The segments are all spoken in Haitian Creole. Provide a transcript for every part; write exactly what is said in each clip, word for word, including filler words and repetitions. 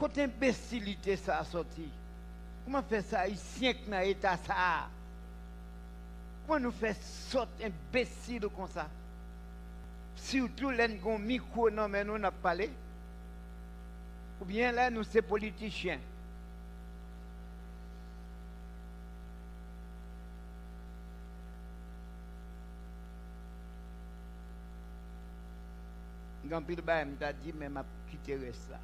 Kot enbesilite sa a sòti? Kòman fè se Ayisyen k nan eta sa a? Kòman nou fè sòt, enbesil konsa? Sitou lè n gen yon mikwo nan men nou, n ap pale. Oubyen lè nou se politichen. Gen anpil bagay m ta di, men m ap kite rès la.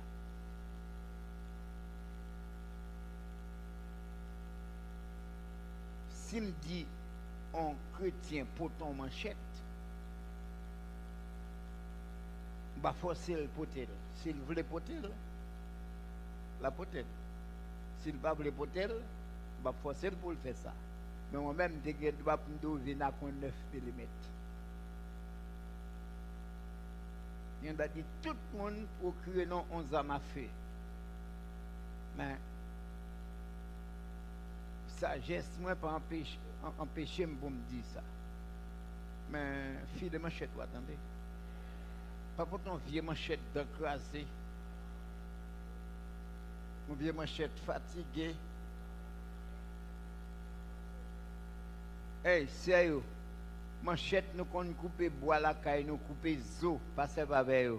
Si m di yon kretyen pote yon manchèt, m pa fòse l pote l. Si l vle pote l, l ap pote l. Si l pa vle pote l, m p ap fòse l pou l fè sa. Men mwen menm, m te gen dwa pou m di w vin ak yon nèf milimèt. Gen dwa di tout moun pwokire nou yon zam afe. Men, sajès mwen pa anpeche, an-, anpeche m pou m di sa. Men, file manchèt ou a, tande. Pa pote yon vye manchèt dan kraze. Yon vye manchèt fatige. Ey, sè yo, manchèt nou konn koupe bwa lakay nou, koupe zo, pa sèvi avè yo.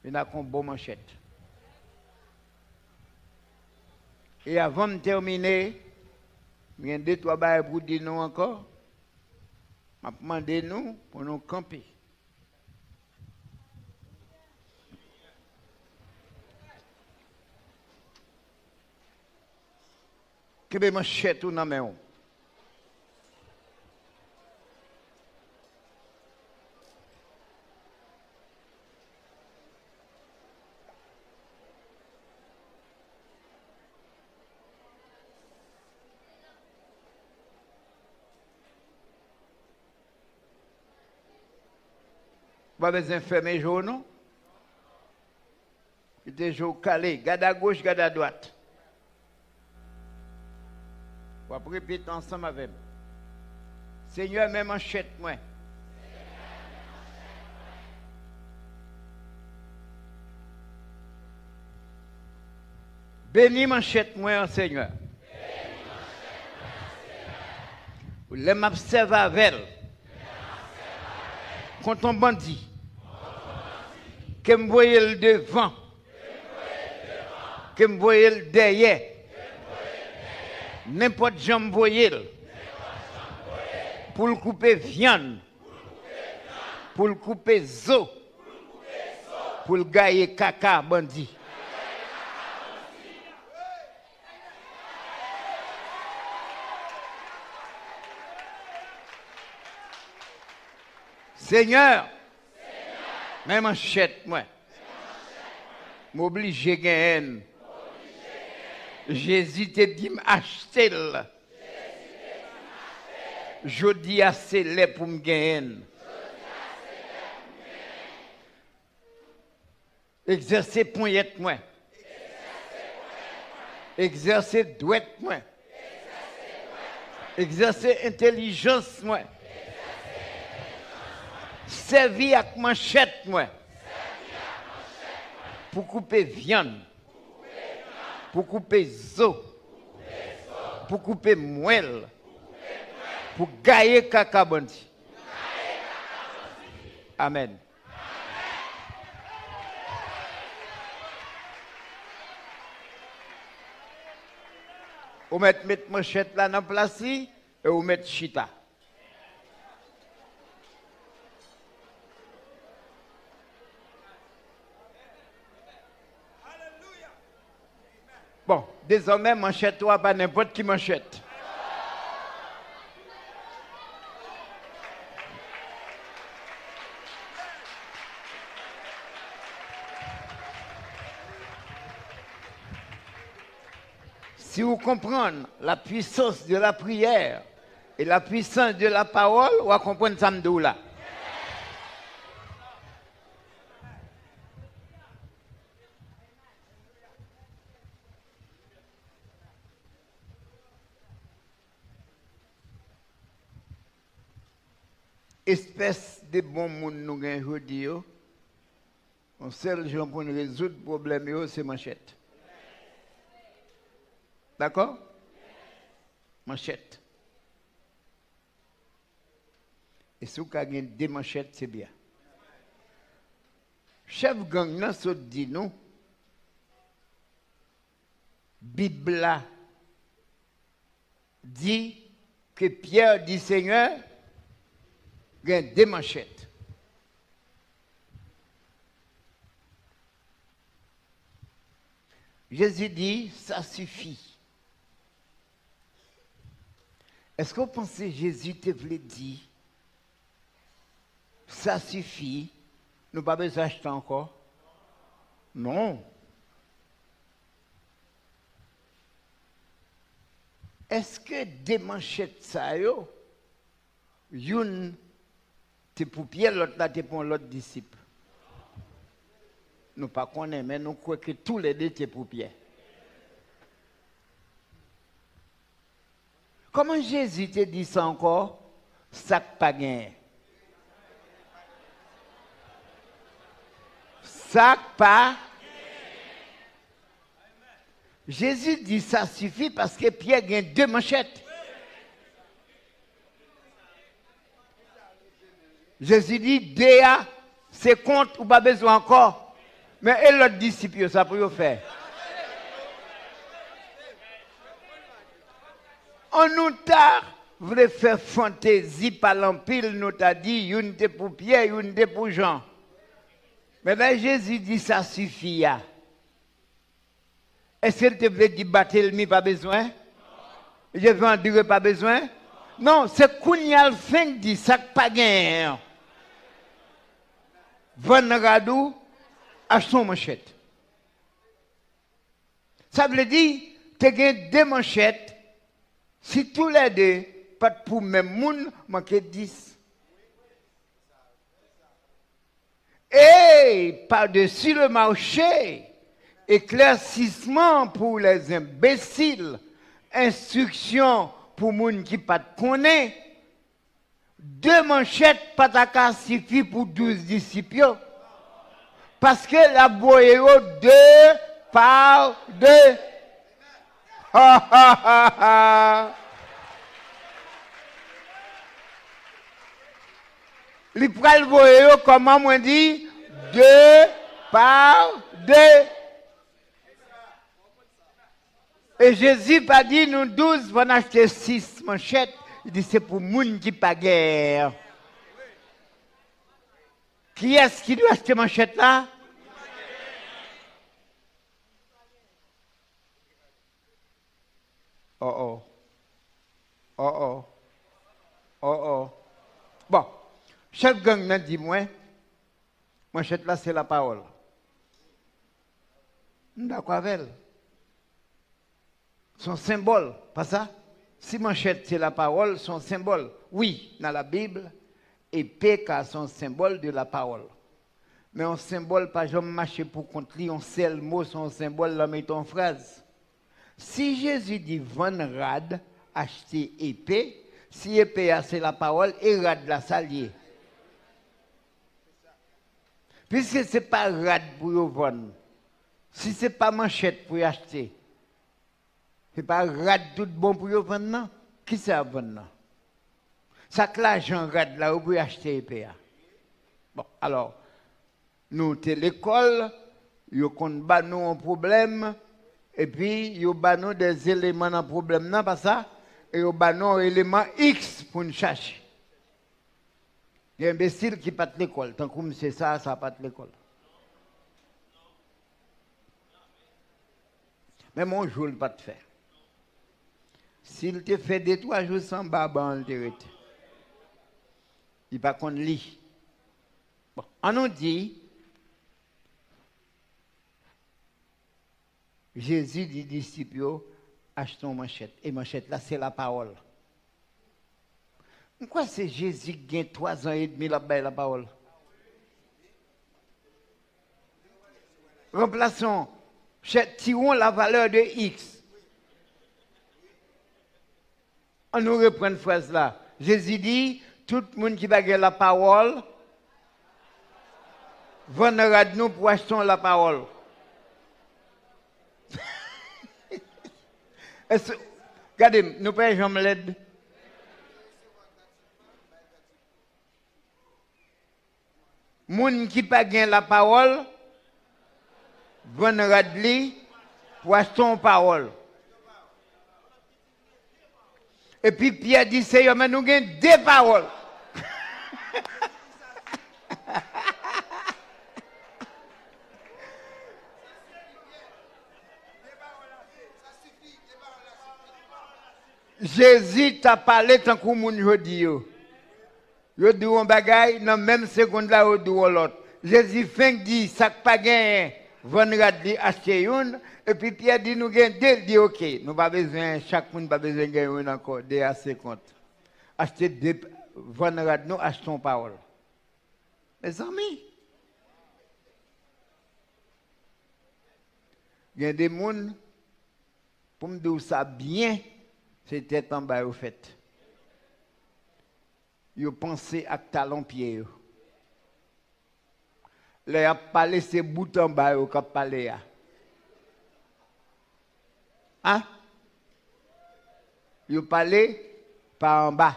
Vin ak yon bon manchèt. E avan m tèmine, m gen de twa bagay pou di nou ankò. M ap mande nou pou nou kanpe. Kenbe manchèt ou nan men w. Ou pa bezwen fèmen je w non. Kite je w kale, gad agoch, gad adwat. W ap repete ansanm avè m. Senyè, men manchèt mwen. Beni manchèt mwen an, Senyè. Lè m ap sèvi avè l kont yon bandi, ke m voye l devan, ke m voye l dèyè, nenpòt jan m voye l, pou l koupe vyann, pou l koupe zo, pou l gaye kaka bandi. Senyè, men manchèt mwen. M oblije genyen l. Jezi te di m achte l. Jodi a se lè pou m genyen l. Egzèse ponyèt mwen. Egzèse dwèt mwen. Egzèse entèlijans mwen. Sèvi ak manchèt mwen pou koupe vyann, pou koupe zo, pou koupe mwèl, pou gaye kaka bandi. Amèn. Ou mèt met manchèt la nan plas li e ou mèt chita. Bon, dezòmè, manchèt ou a pa nenpòt ki manchèt. Si w konprann la puissance de la prière et la puissance de la parole, w a konprann sa m di w la. Espès de bon moun nou gen jodi yo. Yon sèl jan pou n rezoud pwoblèm yo, se manchèt. Dakò? Manchèt. E si w ka gen de manchèt, se byen. Chèf gang nan sot di nou, Bib la di ke Pyè di Senyè gen de manchèt. Jezi di, "Ça suffit." Èske w panse Jezi te vle di, "Ça suffit, nou pa bezwen achte ankò"? Non. Èske de manchèt sa yo, youn te pou Pyè, lòt la te pou yon lòt disip? Nou pa konnen, men nou kwè ke toulède te pou Pyè. Kòman Jezi te di sa ankò? Sa k pa genyen. Sa k pa. Jezi di, "Ça suffit," paske Pyè gen de manchèt. Jezi di, "De a, se kont, ou pa bezwen ankò." Men e lòt disip yo, sa pou yo fè? An nou ta vle fè fantezi, pale anpil, nou ta di, youn te pou Pyè, youn te pou Jan. Men lè Jezi di, "Ça suffit" a, èske l te vle di Batelmi pa bezwen? Li te vle Andre pa bezwen? Non, se kounye a l fenk di sa k pa genyen an. Vann rad ou, achte yon manchèt. Sa vle di, te gen de manchèt, si toulède pa t pou menm moun, manke dis. Et par-dessus le marché, éclaircissement pour les imbéciles, enstriksyon pou moun ki pa t konnen. De manchèt pa ta ka sifi pou douz disip yo. Paske l ap voye yo de pa de. Li pral voye yo, kòman mwen di, de pa de. E Jezi pa di nou douz, fò n achte sis manchèt. Li di se pou moun ki pa gen. Kiyès ki dwe achte manchèt la? Oh, oh. Oh, oh. Oh, oh. Bon, chèf gang nan di mwen, manchèt la se lapawòl. M dakò avè l. Se yon senbòl, pa sa? Si manchèt se lapawòl, se yon senbòl. Wi, nan la Bib, epe ka se yon senbòl de lapawòl. Men yon senbòl pa janm mache pou kont li, yon sèl mo se yon senbòl nan mitan yon fraz. Si Jezi di vann rad, achte epe, si epe a se lapawòl, e rad la sa l ye? Piske se pa rad pou yo vann, si se pa manchèt pou yo achte, se pa rad tout bon pou yo vann nan? Kisa y ap vann nan? Sa k lajan rad la yo pou yo achte epe a? Bon, alò, nou te lekòl, yo konn ba nou yon pwoblèm, epi yo ba nou de eleman nan pwoblèm nan, pa sa? E yo ba nou yon eleman X pou n chache. Gen enbesil ki pa t lekòl, tankou misye sa, sa pa t lekòl. Menm yon jou l pa t fè. Si l te fè de twa jou san bab an, l te rete. Li pa konn li. Bon, an nou di, Jezi di disip yo, achte yon manchèt. E manchèt la, se lapawòl. M kwè se Jezi ki gen twa zan edmi l ap bay lapawòl. Ranplase yon chè, tirons la valeur de X. An nou reprann fraz la. Jezi di, tout moun ki pa gen lapawòl, Vann rad nou pou achte yon lapawòl. Èske, gade m, nou pa janm lèd. Moun ki pa gen lapawòl, vann rad li pou achte yon pawòl. Epi Pyè di, Seyè, men nou gen de pawòl. Jezi t ap pale tankou moun jodi yo. Yo di w yon bagay, nan menm segonn la, yo di w yon lòt. Jezi fenk di, sa k pa genyen, vann rad li, achte youn. Epi Pyè di, nou gen de. L di, oke, nou pa bezwen, chak moun pa bezwen gen youn ankò, de a senkant. Achte de, vann rad nou, achte yon pawòl. Mezanmi, gen de moun, pou m di w sa byen, se tèt anba yo fèt. Yo panse ak talon pye yo. Lè y ap pale, se bout anba yo k ap pale a. A? Yo pale pa anba.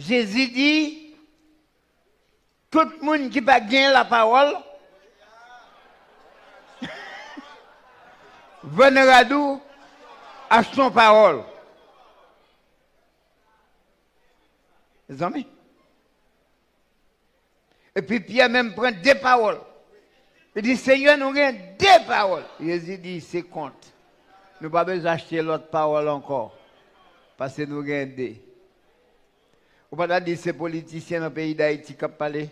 Jezi di, tout moun ki pa gen lapawòl, vann rad ou, achte yon pawòl. Mezanmi. Epi Pyè menm pran de pawòl. Li di, Senyè, nou gen de pawòl. Jezi di, se kont. Nou pa bezwen achte lòt pawòl ankò. Paske nou gen de. Ou pa ta di se politisyen nan peyi Dayiti k ap pale?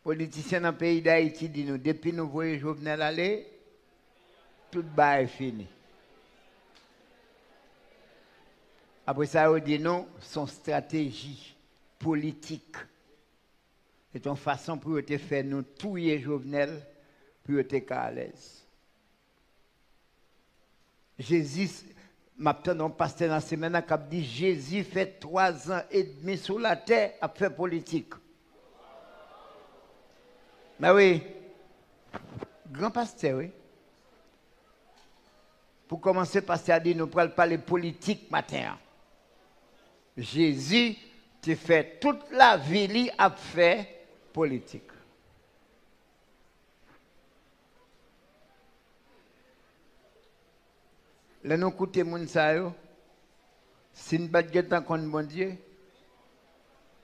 Politisyen nan peyi Dayiti di nou, depi nou voye Jovenel ale, tout bagay fini. Apre sa, yo di nou, se yon estrateji politik. Se te yon fason pou yo te fè nou touye Jovenel, pou yo te ka alèz. Jezi, m ap tande yon pastè nan semèn nan k ap di, Jezi fè twazan edmi sou latè ap fè politik. Mè wi, gran pastè, wi. Pou kòmanse, pastè a di nou pral pale politik maten an. Jezi te fè tout lavi li ap fè politik. Lè nou koute moun sa yo, si n pa t gentan konn Bondye,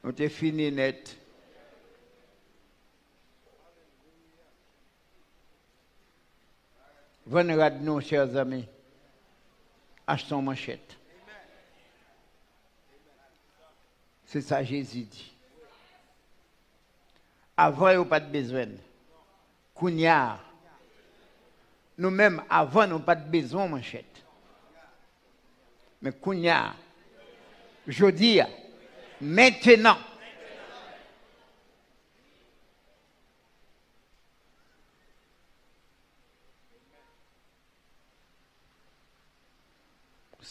nou te fini nèt. Vann rad nou, chè zanmi. Achte yon manchèt. Se sa Jezi di. Avan, yo pa t bezwen l. Kounye a, nou menm, avan, nou pa t bezwen yon manchèt. Men kounye a, jodi a, mentenan,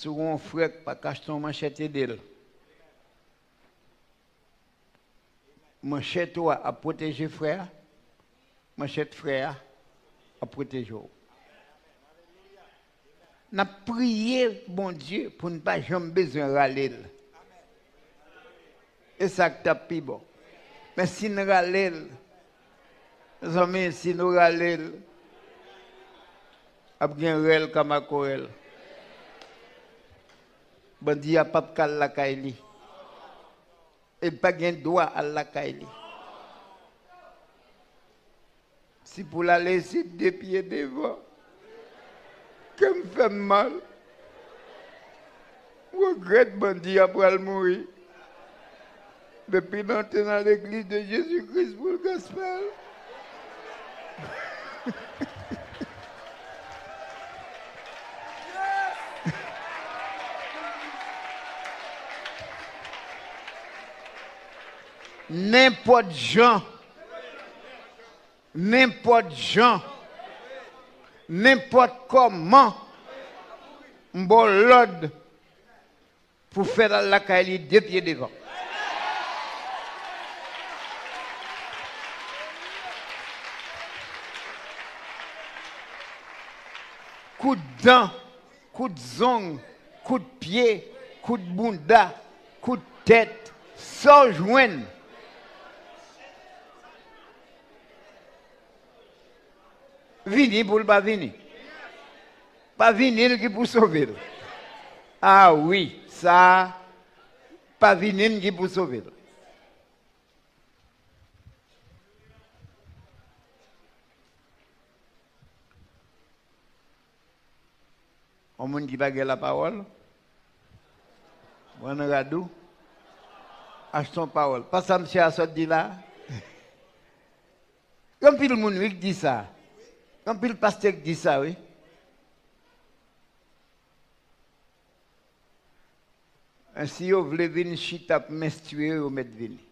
si w gen yon frè k pa ka achte yon manchèt, ede l. Manchèt ou a ap pwoteje frè a, manchèt frè a ap pwoteje w. N ap priye Bondye pou n pa janm bezwen rale l. E sa k t ap pi bon. Men si n rale l, mezanmi, si nou rale l, ap gen rèl ka makorèl. Bandi a p ap ka al lakay li. E l pa gen dwa al lakay li. Si pou l ale, se de pye devan. Kè m fè m mal. M regrèt bandi a pral mouri. Depi nou te nan Legliz de Jezi Kris pou l Gaspèl. Nenpòt jan, nenpòt jan, Nenpòt kòman, m ba w lòd pou fè l al lakay li de pye devan. Kout dan, kout zong, kout pye, kout bounda, kout tèt, sa w jwenn. Vini pou l pa vini. Pa vini l ki pou sove l. A wi, sa a, pa vini l ki pou sove l. Yon moun ki pa gen lapawòl, pran nan rad ou, achte yon pawòl. Pa sa misye a sot di la? Gen anpil moun, wi, ki di sa. Gen anpil pastè ki di sa, wi. Men si yo vle vin chita ap menstriye, yo mèt vini.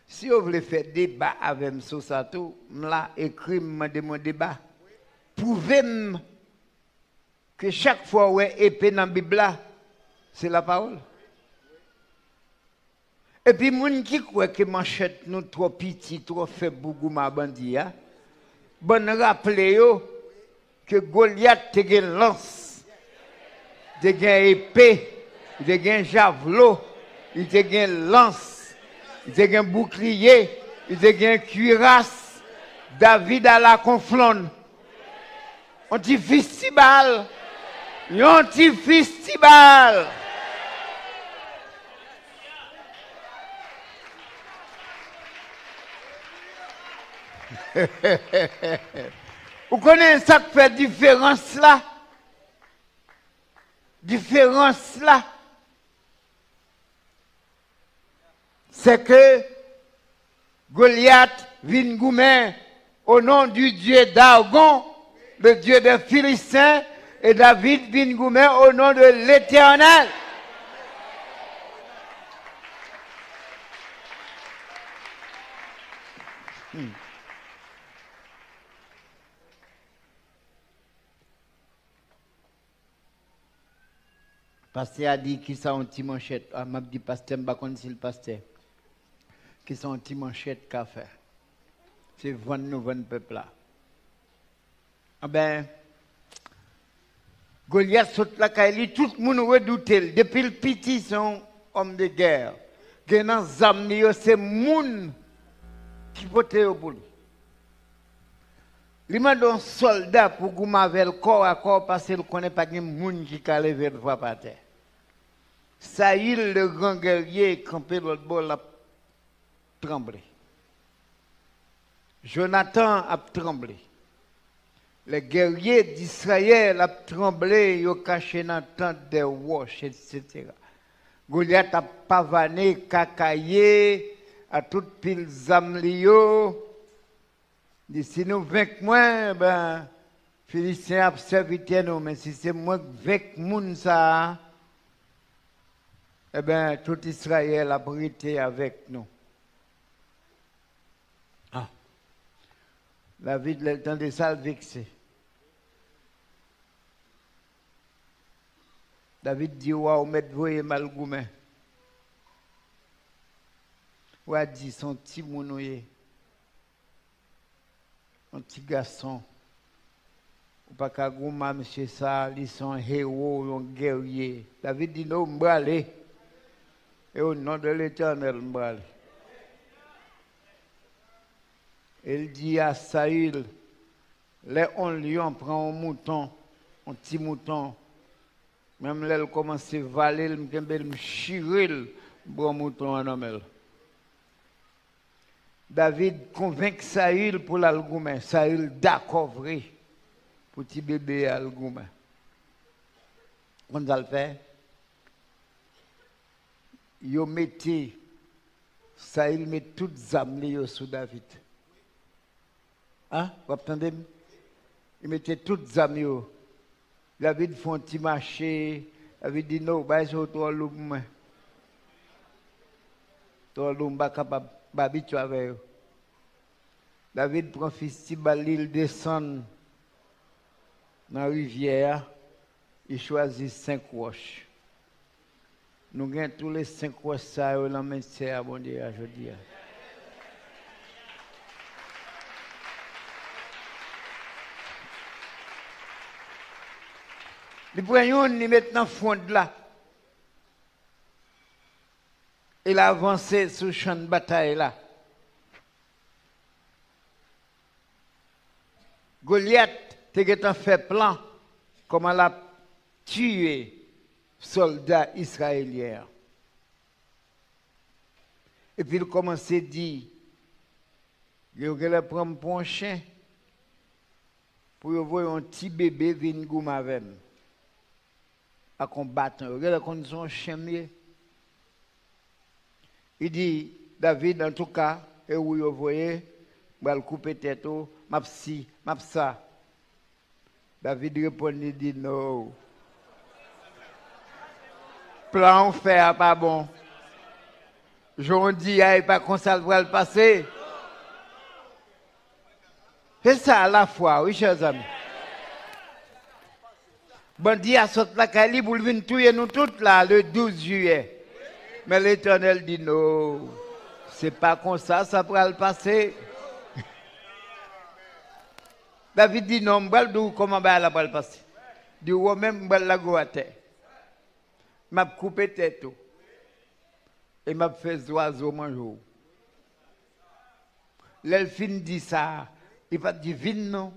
Si yo vle fè deba avè m sou sa tou, m la, ekri m, mande m yon deba. Pwouve m ke chak fwa w wè epe nan Bib la, se lapawòl. Epi moun ki kwè ke manchèt nou twò piti, twò fèb pou goumen a bandi a, ban n raple yo ke Golyat te gen lans, li te gen epe, li te gen javlo, li te gen lans, li te gen boukliye, li te gen kiras. David ala konflonn. Yon ti fistibal. Yon ti fistibal. Ou konnen sa k fè diferans la? Diferans la, se ke Goliath vin goumen au nom du Dieu Dagon, le Dieu des Philistins, et David vin goumen au nom de l'Éternel. Hmm. Pastè a di, "Kisa yon ti manchèt?" A, m ap di pastè, m pa konn si l pastè. "Kisa yon ti manchèt ka fè?" Se vann nou vann pèp la. Anben, Golyat sot lakay li, tout moun redoute l. Depi l piti, se yon homme de guerre. Gen nan zam li yo, se moun ki pote yo pou li. Li mande yon sòlda pou goumen avè l kò a kò, paske l konnen pa gen moun ki ka leve l frape atè. Sayil, le gran gèrye, kanpe lòt bò, l ap tranble. Jonatan ap tranble. Les guerriers d'Israël ap tranble, yo kache nan tant des roches, et cetera. Golyat ap pavane, kakaye, a tout pil zam li yo. Di, "Si nou venk mwen, ben, Filisten ap sèvi tè nou, men si se mwen k venk moun sa a, eben, tout Izrayèl ap rete avèk nou." Ah. David, lè l tande sa, l vekse. David di wa, "Ou mèt voye m al goumen." Wa di, "Se yon timoun ou ye. Yon ti gason. Ou pa ka goumen ak misye sa, li se yon hewo, yon gèrye." David di, "Non, m prale. Et au nom de l'Éternel, m prale." E l di a Sayil, "Lè yon lyon pran yon mouton, yon ti mouton, menm lè l kòmanse vale l, m kenbe l, m chire l, m pran mouton an nan men l." David konvenk Sayil pou l al goumen. Sayil dakò vre pou ti bebe a al goumen. Konn sa l fè? Yo mete, Sayil met tout zam li yo sou David. A, w ap tande m? Li mete tout zam yo. David fè yon ti mache. David di, "Non, bagay sa yo twò lou pou mwen. Twò lou, m pa kapab, m pa abitye avè yo." David pran fistibal li, l desann. nan rivyè a, li chwazi senk wòch. Nou gen tou le senk wòch sa yo nan men sè a Bondye a jodi a. Li pran youn, li met nan fwond la. E l avanse sou chan batay la. Golyat te gentan fè plan kòman l ap tiye sòlda izrayelyen an. Epi l kòmanse di, yo genlè pran m pou yon chen, pou yo voye yon ti bebe vin goumen avè m ak yon baton. Yo genlè konn se yon chen m ye. Li di, David, antouka, e ou yo voye, m pral koupe tèt ou, m ap si, m ap sa. David reponn, li di, no. Plan w fè a pa bon. Jan w di a, e pa konsa l pral pase. Se sa lafwa, wi, chè zanmi. Bandi a sot lakay li pou l vin touye nou tout la, le douz jiyè. Men Letènèl di, no, se pa konsa sa pral pase. David di, non, m pral di w kòman bagay la pral pase. Di w menm, m pral lage w atè. M ap koupe tèt ou. E m ap fè zwazo manje w. Lè l fin di sa, li pa t di vin non.